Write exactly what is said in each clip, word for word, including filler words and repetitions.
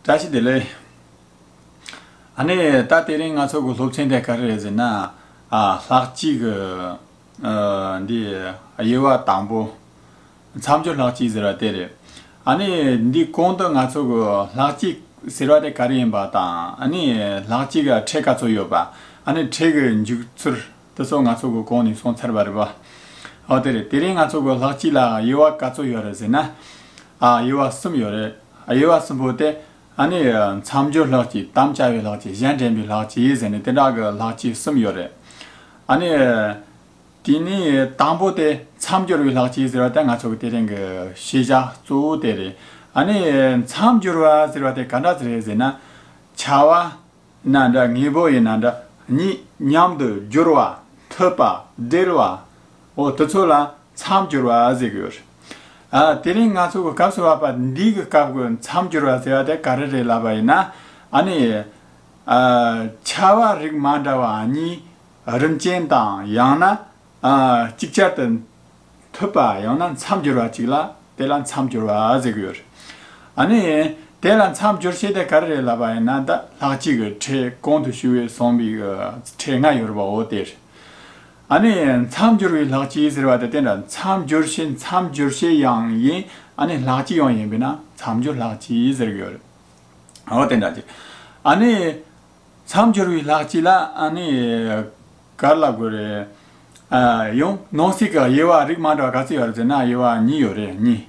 བཀྲ་ཤིས་བདེ་ལེགས། ཨ་ནི་ད་དེ་རིང་ང་ཚོ་གི་སློབ་ཚན་དེ་ག་རེ་རེད་ཟེར་ན། ཨ་ལྷག་བཅས་ཀྱི་ཨ་འདི་དབྱེ་བ་དང་པོ། མཚམས་སྦྱོར་ལྷག་བཅས་ཟེར་བ་དེ་རེད། ཨ་ནི་འདི་གོང་དུ་ང་ཚོ་གི་ལྷག་བཅས་ཟེར་བ་དེ་ག་རེ་ཡིན་པ་དང་། ཨ་ནི་ལྷག་བཅས་ཀྱི་ཕྲད་ག་ཚོད་ཡོད་པ། ཨ་ནི་ཕྲད་ཀྱི་འཇུག་ཚུལ། དེ་ཚོ་ང་ཚོ་གི་གོང་ནས་སོང་ཚར་བ་རེད་པ། འོ་དེ་རེད། དེ་རིང་ང་ཚོ་གི་ལྷག་བཅས་ལ་དབྱེ་བ་ག་ཚོད་ཡོད་རེད་ཟེར་ན། ཨ་དབྱེ་བ་གསུམ་ཡོད་རེད། དབྱེ་བ་གསུམ་པོ་དེ། ཨ་ནི་མཚམས་སྦྱོར་ལྷག་བཅས། དམ་བཅའ་བའི་ལྷག་བཅས། གཞན་འདྲེན་པའི་ལྷག་བཅས་ཟེར་ནས་དེ་འདྲ་གི་ལྷག་བཅས་གསུམ་ཡོད་རེད། ཨ་ནི་དེ་ནས་དང་པོ་དེ་མཚམས་སྦྱོར་བའི་ལྷག་བཅས་ཟེར་བ་དེ་ང་ཚོ་གི་དེ་རིང་གི་ཤེས་བྱ་གཙོ་བོ་དེ་རེད། ཨ་ནི་མཚམས་སྦྱོར་བ་ཟེར་བ་དེ་ག་འདྲ་ཟེར་རེད་ཟེར་ན། བྱ་བ་ཡིན་ན་འདྲ། དངོས་པོ་ཡིན་ན་འདྲ། གཉིས་མཉམ་དུ་སྦྱོར་བ། མཐུད་པ། སྦྲེལ་བ། འོ་དེ་ཚོ་ལ་མཚམས་སྦྱོར་བ་ཟེར་གི་ཡོད་རེད། ཨ་དེ་རིང་ང་ཚོ་གི་སྐབས་སུ་བབ་པ་འདི་གི་སྐབས་ཀྱི་མཚམས་སྦྱོར་བ་ཟེར་བ་དེ་ག་རེ་རེད་ལབ་པ་ཡིན་ན། ཨ་ནི་ཨ་བྱ་བ་རིགས་མ་འདྲ་བ་གཉིས་རིམ་ཅན་དང་། ཡང་ན་ཨ་ཅིག་ཅར་དུ་མཐུད་པ། ཡང་ན་མཚམས་སྦྱོར་བ་ཅིག་ལ། དེ་ལ་མཚམས་སྦྱོར་བ་ཟེར་གི་ཡོད་རེད། ཨ་ནི་དེ་ལ་མཚམས་སྦྱོར་བྱེད་དེ་ག་རེ་རེད་ལབ་པ་ཡིན་ན། ད་ལྷག་བཅས་ཀྱི་ཕྲད་གོང་དུ་ཞུས་པའི་གསུངས་པའི་ཕྲད་ལྔ་ཡོད་རེད་པ། འོ་དེ་རེད། ཨ་ནི་མཚམས་སྦྱོར་བའི་ལྷག་བཅས་ཟེར་བ་དེ་དེ་འདྲ། མཚམས་སྦྱོར་བྱེད། མཚམས་སྦྱོར་བྱེད་ཡང་ཡིན། ཨ་ནི་ལྷག་བཅས་ཡང་ཡིན་པས་ན་མཚམས་སྦྱོར་ལྷག་བཅས་ཟེར་གི་ཡོད་རེད། འོ་དེ་འདྲ་ཅིག་ཨ་ནི་མཚམས་སྦྱོར་བའི་ལྷག་བཅས་ལ་ཨ་ནི་ག་རེ་ལབ་དགོས་རེད། ཨ་ཡང་ནང་གསེས་ཀྱི་དབྱེ་བ་རིགས་མ་འདྲ་བ་ག་ཚོད་ཡོད་རེད་ཟེར་ན། དབྱེ་བ་གཉིས་ཡོད་རེད། གཉིས།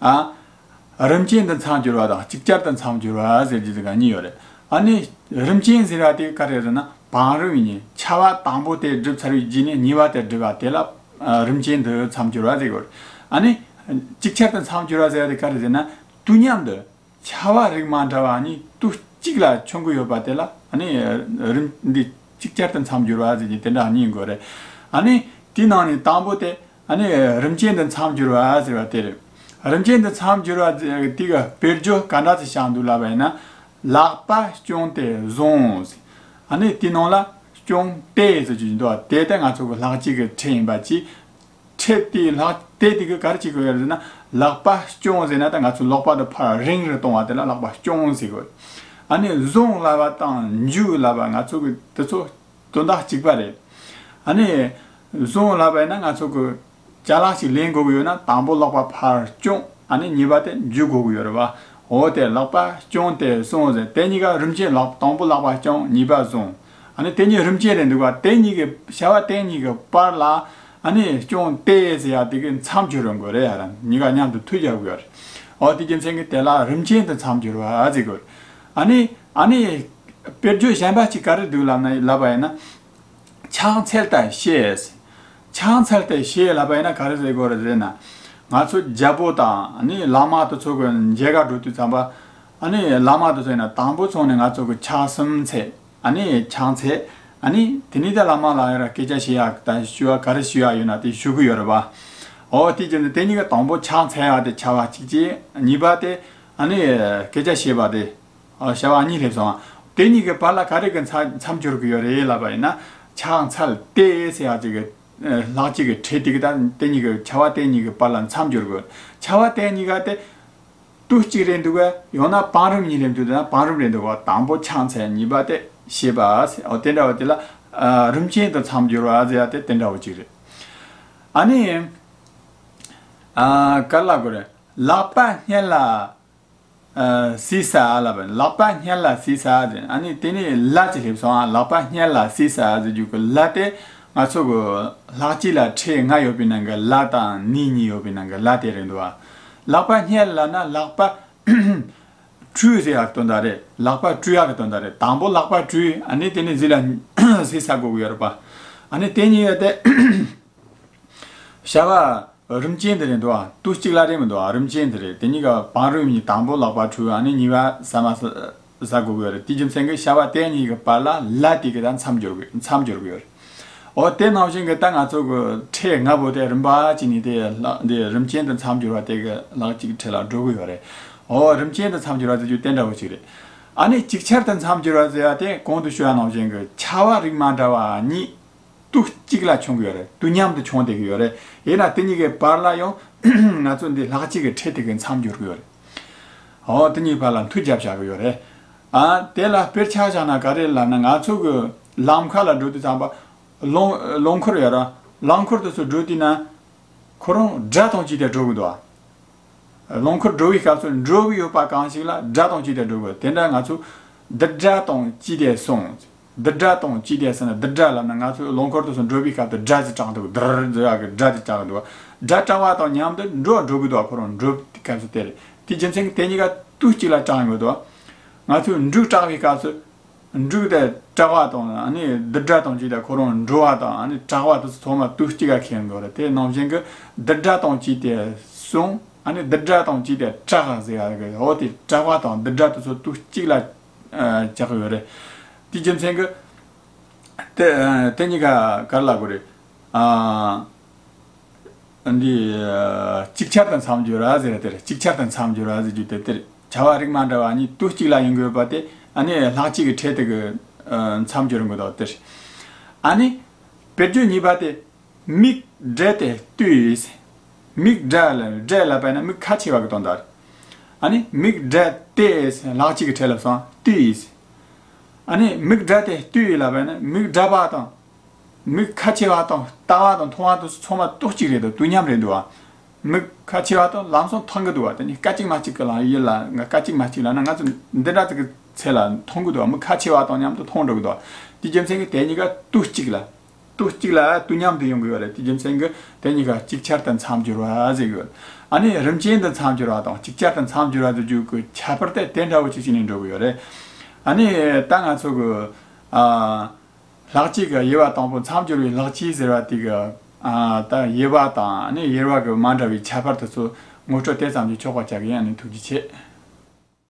ཨ་རིམ་ཅན་དུ་མཚམས་སྦྱོར་བ་དང་ཅིག་ཅར་དུ་མཚམས་སྦྱོར་བ་ཟེར་རྒྱུ་དེ་ག་གཉིས་ཡོད་རེད། ཨ་ནི་རིམ་ཅན་ཟེར་བ་དེ་ག་རེ་རེད་ན། བང་རིམ་ཡིན། བྱ་བ་དང་པོ་དེ་སྒྲུབ་ཚར་བའི་རྗེས་ནས་གཉིས་པ་དེ་སྒྲུབ་པ་དེ་ལ་ཨ་རིམ་ཅན་དུ་མཚམས་སྦྱོར་བ་ཟེར་གི་ཡོད་རེད། ཨ་ནི་ཅིག་ཅར་དུ་མཚམས་སྦྱོར་བ་ཟེར་བ་དེ་ག་རེ་ཟེར་ན། དུས་མཉམ་དུ་བྱ་བ་རིགས་མ་འདྲ་བ་གཉིས་དུས་གཅིག་ལ་བྱུང་གི་ཡོད་པ་དེ་ལ། ཨ་ནི་རིམ་འདི་ཅིག་ཅར་དུ་མཚམས་སྦྱོར་བ་ཟེར་གྱི་དེ་འདྲ་གཉིས་དགོས་རེད། ཨ་ནི་དེའི་ནང་ནས་དང་པོ་དེ་ཨ་ནི་རིམ་ཅན་དུ་མཚམས་སྦྱོར་བ་ཟེར་བ་དེ་རེད། རིམ་ཅན་དུ་མཚམས་སྦྱོར་བ་དེ་གི་དཔེར་བརྗོད་ག་འདྲ་ཞིག་བཞག་འདུག་ལབ་པ་ཡིན་ན། ལག་པ་བརྐྱངས་ཏེ་བཟུང་། ཨ་ནི་དེའི་ནང་ལ་བརྐྱངས་ཏེ་ཟེར་གྱི་འདུག་དེ་ལྟར་ང་ཚོ་གི་ལྷག་བཅས་ཀྱི་ཕྲད་ཡིན་པ་གཅིག་ཕྲད་དེ་ལྷག་དེ་དེ་གི་ག་རེ་བྱེད་དགོས་ཡོད་ཟེར་ན། ལག་པ་བརྐྱངས་ཟེར་ན་ད་ང་ཚོ་ལག་པ་དེ་ཕར་རིང་རུ་གཏོང་བ་དེ་ལ་ལག་པ་བརྐྱངས་ཟེར་གོ། ཨ་ནི་བཟུང་ལབ་པ་དང་འཇུ་ལབ་པ་ང་ཚོ་གི་དེ་ཚོ་དོན་དག་གཅིག་པ་རེད། ཨ་ནི་བཟུང་ལབ་པ་ཡིན་ན་ང་ཚོ་གི་ཅ་ལག་ཅིག་ལེན་དགོས་ཀྱི་ཡོད་ན་དང་པོ་ལག་པ་ཕར་བརྐྱངས། ཨ་ནི་གཉིས་པ་དེ་འཇུ་དགོས་ཀྱི་ཡོད་རེད་པ། འོ་དེ་ལག་པ་བརྐྱངས་ཏེ་བཟུང་ཟེར། དེ་གཉིས་ཀ་རིམ་ཅན། ལག་དང་པོ་ལག་པ་བརྐྱངས། གཉིས་པ་བཟུང་། ཨ་ནི་དེ་གཉིས་རིམ་ཅན་རེད་འདུག་པ། དེ་གཉིས་ཀྱི་བྱ་བ་དེ་གཉིས་ཀྱི་བར་ལ་ཨ་ནི་བརྐྱངས་ཏེ་ཟེར་ཡ་དེ་གི་མཚམས་སྦྱོར་ཡོང་དགོས་རེད། ཡ་ར་གཉིས་ཀ་མཉམ་དུ་མཐུད་རྒྱག་དགོས་རེད། འོ་དེ་རྒྱུ་མཚན་གྱིས་དེ་ལ་རིམ་ཅན་དུ་མཚམས་སྦྱོར་བ་ཟེར་དགོས། ཨ་ནི་ཨ་ནི་དཔེར་བརྗོད་གཞན་པ་ཅིག་ག་རེ་འདུག་ལབ་ན། ལབ་པ་ཡིན་ན། ཕྱག་འཚལ་ཏེ་བྱེད། ཕྱག་འཚལ་ཏེ་བྱེད་ལབ་པ་ཡིན་ན་ག་རེ་ཟེར་དགོས་རེད་ཟེར་ན། ང་ཚོ་རྒྱལ་པོ་དང་ཨ་ནི་བླ་མ་དེ་ཚོ་གི་མཇལ་ཁ་འགྲོ་དུས་ཙམ་པ། ཨ་ནི་བླ་མ་དེ་ཚོ་ཡིན་ན་དང་པོ་ཚོགས་ནས་ང་ཚོ་གི་ཕྱག་གསུམ་འཚལ། ཨ་ནི་ཕྱག་འཚལ། ཨ་ནི་དེ་ནས་ད་བླ་མ་ལ་ཡ་ར་སྐད་ཆ་བཤད་ཡ་དང་ཞུ་བ་ག་རེ་ཞུ་ཡ་ཡོད་ན་དེ་ཞུ་གི་ཡོད་རེད་པ། འོ་དེ་བྱས་ནས་དེ་གཉིས་ཀ་དང་པོ་ཕྱག་འཚལ་ཡ་དེ་བྱ་བ་གཅིག་བྱས། གཉིས་པ་དེ་ཨ་ནི་སྐད་ཆ་བཤད་པ་དེ། ཨ་བྱ་བ་གཉིས་སླེབས་སོང་ཨ། དེ་གཉིས་ཀྱི་བར་ལ་ག་རེ་གི་མཚམས་མཚམས་སྦྱོར་གི་ཡོད་རེད་ལབ་པ་ཡིན་ན། ཕྱག་འཚལ་ཏེ་ཟེར་ཡ་ཅིག་གི་ལྷག་བཅས་ཀྱི་ཕྲད་དེ་གི་ད་དེ་གཉིས་ཀྱི་བྱ་བ་དེ་གཉིས་ཀྱི་བར་ལ་མཚམས་སྦྱོར་དགོས། བྱ་བ་དེ་གཉིས་ཀ་དེ་དུས་གཅིག་རེད་འདུག་ག་ཡང་ན་བང་རིམ་གཉིས་རེད་འདུག་ད་བང་རིམ་རེད་འདུག་ག་དང་པོ་ཕྱག་འཚལ། གཉིས་པ་དེ་བྱེད་པ་ཟེར། འོ་དེ་འདྲ་བ་དེ་ལ་ཨ་རིམ་ཅན་དུ་མཚམས་སྦྱོར་བ་ཟེར་ཡ་དེ་དེ་འདྲ་བ་ཅིག་རེད། ཨ་ནི་ཨ་ག་རེ་ལབ་དགོས་རེད། ལག་པ་སྔོན་ལ། ཨ་གཟིགས་ས་ལབ་པ། ལག་པ་སྔོན་ལ་གཟིགས་ས་ཟེར། ཨ་ནི་དེ་ནས་ལ་ཅིག་སླེབས་སོང་ཨ། ལག་པ་སྔོན་ལ་གཟིགས་ས་ཟེར་རྒྱུ་གི་ལ་དེ་ང་ཚོ་གི་ལྷག་བཅས་ལ་ཕྲད་ལྔ་ཡོད་པའི་ནང་གི་ལ་དང་ནི་གཉིས་ཡོད་པའི་ནང་གི་ལ་དེ་རེད་འདུག་ཨ། ལག་པ་སྔོན་ལ་ན་ལག་པ་བཀྲུས་ཟེར་ཡག་དོན་དག་རེད། ལག་པ་བཀྲུ་ཡག་གི་དོན་དག་རེད། དང་པོ་ལག་པ་བཀྲུས། ཨ་ནི་དེ་ནས་གཟིགས་ལ་གཟིགས་ས་དགོས་ཀྱི་ཡོད་རེད་པ། ཨ་ནི་དེ་གཉིས་ཡོད་དེ། བྱ་བ་རིམ་ཅན་དེ་རེད་འདུག་ཨ། དུས་གཅིག་ལ་རེད་མི་འདུག་ཨ། རིམ་ཅན་དེ་རེད། དེ་གཉིས་ཀ་བང་རིམ་གཉིས། དང་པོ་ལག་པ་བཀྲུས། ཨ་ནི་གཉིས་པ་ཟ་མ་ཟ་དགོས་ཀྱི་ཡོད་རེད། དེ་རྒྱུ་མཚན་གྱིས་བྱ་བ་དེ་གཉིས་ཀྱི་བར་ལ་ལ་དེ་གི་ད་མཚམས་སྦྱོར་དགོས། མཚམས་སྦྱོར་དགོས་ཡོད་རེད། འོ་དེ་ནང་བཞིན་གྱི་ད་ང་ཚོ་གི་ཕྲད་ལྔ་པོ་དེ་རིམ་པ་བྱས་ནས་དེ་ལ་འདི་རིམ་ཅན་དུ་མཚམས་སྦྱོར་བ་དེ་གི་ལག་གཅིག་ཕྲད་ལ་འགྲོ་གི་ཡོད་རེད། འོ་རིམ་ཅན་དུ་མཚམས་སྦྱོར་བ་དེ་རྒྱུ་དེ་འདྲ་བོ་ཅིག་རེད། ཨ་ནི་ཅིག་ཆར་དུ་མཚམས་སྦྱོར་བ་ཟེར་བ་དེ་གོང་དུ་ཞུ་བ་ནང་བཞིན་གྱི་བྱ་བ་རིགས་མ་འདྲ་བ་གཉིས། དུས་གཅིག་ལ་བྱུང་གི་ཡོད་རེད། དུས་མཉམ་དུ་བྱུང་བསྡད་ཀྱི་ཡོད་རེད། ཡིན་ན་དེ་གཉིས་ཀའི་བར་ལ་ཡང་ང་ཚོ་འདི་ལྷག་བཅས་ཀྱི་ཕྲད་དེ་གི་མཚམས་སྦྱོར་གྱི་ཡོད་རེད། འོ་དེ་གཉིས་བར་ལ་མཐུད་རྒྱབ་བཞག་གི་ཡོད་རེད། ཨ་དེ་ལ་དཔེར་ཆ་བཞག་ན་ག་རེ་ལབ་ན། ང་ཚོ་གི་ལམ་ཁ་ལ་འགྲོ་དུས་ཙམ་པ་རླངས་རླངས་འཁོར་ཡོད་ར། རླངས་འཁོར་དེ་ཚོ་འགྲོ་དུས་ན་ཁོ་རང་སྒྲ་དང་བཅས་ཏེ་འགྲོ་གི་འདུག་ཨ། རླངས་འཁོར་འགྲོ་བའི་སྐབས་སུ་འགྲོ་གི་ཡོད་པ་གང་ཞིག་ལ་སྒྲ་དང་བཅས་ཏེ་འགྲོ་དགོས། དེ་འདྲ་ང་ཚོས་རྡུལ་སྒྲ་དང་བཅས་ཏེ་སོང་། རྡུལ་སྒྲ་དང་བཅས་ཏེ་ཟེར་ན། རྡུལ་སྒྲ་ལབ་ན་ང་ཚོས་རླངས་འཁོར་དེ་ཚོ་འགྲོ་བའི་སྐབས་དུ་སྒྲ་ཞིག་གྲགས་འདུག་རྡུར་ཟེར་ཡག་གི་སྒྲ་ཞིག་གྲགས་འདུག་སྒྲ་གྲགས་པ་དང་མཉམ་དུ་འགྲོ་འགྲོ་གི་འདུག་ཁོ་རང་འགྲོ་སྐབས་སུ་དེ་རེད། དེ་རྒྱུ་མཚན་གྱིས་དེ་གཉིས་ཀ་དུས་གཅིག་ལ་གྲགས་ཡོང་གི་འདུག་ང་ཚོས་འབྲུག་གྲགས་པའི་སྐབས་སུ། འབྲུག་དེ་གྲགས་པ་དང་ཨ་ནི་རྡུལ་སྒྲ་དང་བཅས་ཏེ་ཁོ་རང་འགྲོ་བ་དང་ཨ་ནི་གྲགས་པ་དེ་ཚོ་ཚང་མ་དུས་གཅིག་ག་ཁེལ་འགྲོ་རེད། དེ་ནང་བཞིན་གྱི་རྡུལ་སྒྲ་དང་བཅས་ཏེ་སོང་། ཨ་ནི་རྡུལ་སྒྲ་དང་བཅས་ཏེ་གྲགས་ཟེར་ཡ་གི་འོ་དེ་གྲགས་པ་དང་རྡུལ་སྒྲ་དེ་ཚོ་དུས་གཅིག་ལ་ཨ་ཆགས་ཡོད་རེད། དེ་རྒྱུ་མཚན་གྱིས་དེ་ཨ་དེ་གཉིས་ཀ་ག་རེ་ལབ་དགོས་རེད། ཨ། འདི་ཅིག་ཆར་དང་མཚམས་སྦྱོར་བ་ཟེར་དེ་རེད། ཅིག་ཆར་དང་མཚམས་སྦྱོར་བ་ཟེར་རྒྱུ་དེ་དེ་རེད། བྱ་བ་རིགས་མ་འདྲ་བ་གཉིས་དུས་གཅིག་ལ་ཡོང་གི་ཡོད་པ་དེ་ཨ་ནི་ལྷག་བཅས་ཀྱི་ཕྲད་དེ་གི་ཨ་མཚམས་སྦྱོར་འགོད་དོ་དེ་རེད། ཨ་ནི་དཔེར་བརྗོད་གཉིས་པ་དེ། མིག་བགྲད་དེ་ལྟོས་ཡིས། མིག་བགྲད་ལ་བགྲད་ལབ་པ་ན་མིག་ཁ་ཕྱེ་བ་གི་དོན་དག་རེད། ཨ་ནི་མིག་བགྲད་དེ་ལྷག་བཅས་ཀྱི་ཕྲད་ལ་སོང་ལྟོས་ཡིས། ཨ་ནི་མིག་བགྲད་དེ་ལྟོས་ཡིས་ལབ་པ་ན་མིག་བགྲད་པ་དང་། མིག་ཁ་ཕྱེ་བ་དང་ལྟ་བ་དང་མཐོང་བ་དེ་ཚོ་ཚང་མ་དུས་གཅིག་རེད་འདུག་དུས་མཉམ་རེད་འདུག་བ། མིག་ཁ་ཕྱེ་བ་དང་ལམ་སང་མཐོང་གི་འདུག་བ། དེ་ནི་སྐད་ཅིག་མ་གཅིག་གི་ལམ་ཡིན་ལ་ང་སྐད་ཅིག་མ་གཅིག་ལབ་ན་ང་ཚོ་འདི་འདྲ་ཅིག་གི་ཚེ་ལ་མཐོང་གི་འདུག་བ། མིག་ཁ་ཕྱེ་བ་དང་མཉམ་དུ་མཐོང་འགྲོ་གི་འདུག་བ། དེ་རྒྱུ་མཚན་གྱིས་དེ་གཉིས་ཀ་དུས་གཅིག་ལ། དུས་གཅིག་ལ་དུས་མཉམ་དུ་ཡོང་གི་ཡོད་རེད། དེ་རྒྱུ་མཚན་གྱིས་དེ་གཉིས་ཀ་ཅིག་ཆར་དང་མཚམས་སྦྱོར་བ་ཟེར་གི་ཡོད། ཨ་ནི་རིམ་ཅན་དང་མཚམས་སྦྱོར་བ་དང་ཅིག་ཆར་དང་མཚམས་སྦྱོར་བ་ཟེར་རྒྱུ་གི་ཁྱད་པར་དེ་དེ་འདྲ་བོ་ཅིག་བྱས་ནས་འགྲོ་གི་ཡོད་རེད། ཨ་ནི་ད་ང་ཚོ་གི་ཨ། ལྷག་བཅས་ཀྱི་དབྱེ་བ་དང་པོ་མཚམས་སྦྱོར་བའི་ལྷག་བཅས་ཟེར་བ་དེ་གི་ཨ་ད་དབྱེ་བ་དང་ནི་དབྱེ་བ་གི་མ་འདྲ་བའི་ཁྱད་པར་དེ་ཚོ་ངོ་སྤྲོད་དེ་ཙམ་གྱིས་ཆོག་པ་ཆགས་ཀྱི་ཡིན། ཨ་ནི་ཐུགས་རྗེ་ཆེ།